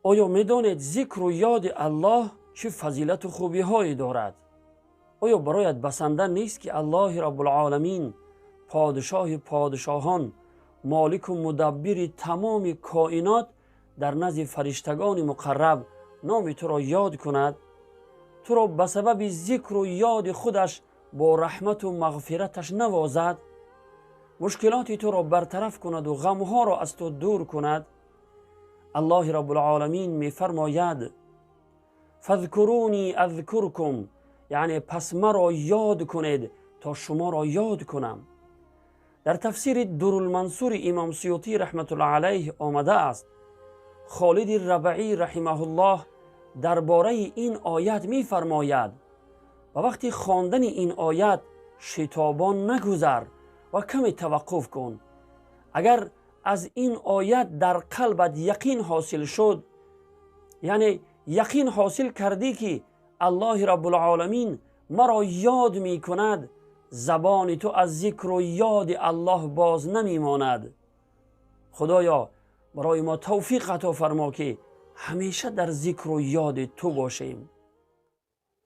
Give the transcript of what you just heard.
Оё медонед, зикру ёди Аллоҳ чӣ фазилату хубиҳое дорад? Оё бароят басанда нест, ки Аллоҳи Раббулоламин, подшоҳи подшоҳон, молику мудаббири тамоми коинот, дар назди фариштагони муқарраб номи туро ёд кунад, туро ба сабаби зикру ёди худаш бо раҳмату мағфираташ навозад, мушкилоти туро бартараф кунаду ғамҳоро аз ту дур кунад? Аллоҳи Раббулоламин мефармояд: «فاذكروني أذكركم», яъне пас маро ёд кунед, то шуморо ёд кунам. Дар тафсири Дурулмансури Имом Суютӣ раҳматуллоҳ алайҳ омадааст, Холиди Рабаӣ раҳимаҳуллоҳ дар бораи ин оят мефармояд: ба вақти хондани ин оят шитобон нагузар ва каме таваққуф кун. Агар аз ин оят дар қалбат яқин ҳосил шуд, яъне яқин ҳосил кардӣ, ки Аллоҳи Раббулоламин маро ёд мекунад, забони ту аз зикру ёди Аллоҳ боз намемонад. Худоё, барои мо тавфиқ ато фармо, ки ҳамеша дар зикру ёди ту бошем.